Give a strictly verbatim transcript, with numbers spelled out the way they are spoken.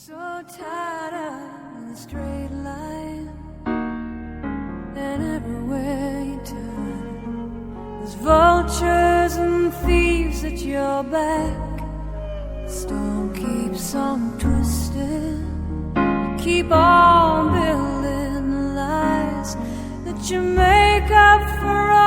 So tired of the straight line, and everywhere you turn, there's vultures and thieves at your back. The storm keeps on twisting. You keep on building the lies that you make up for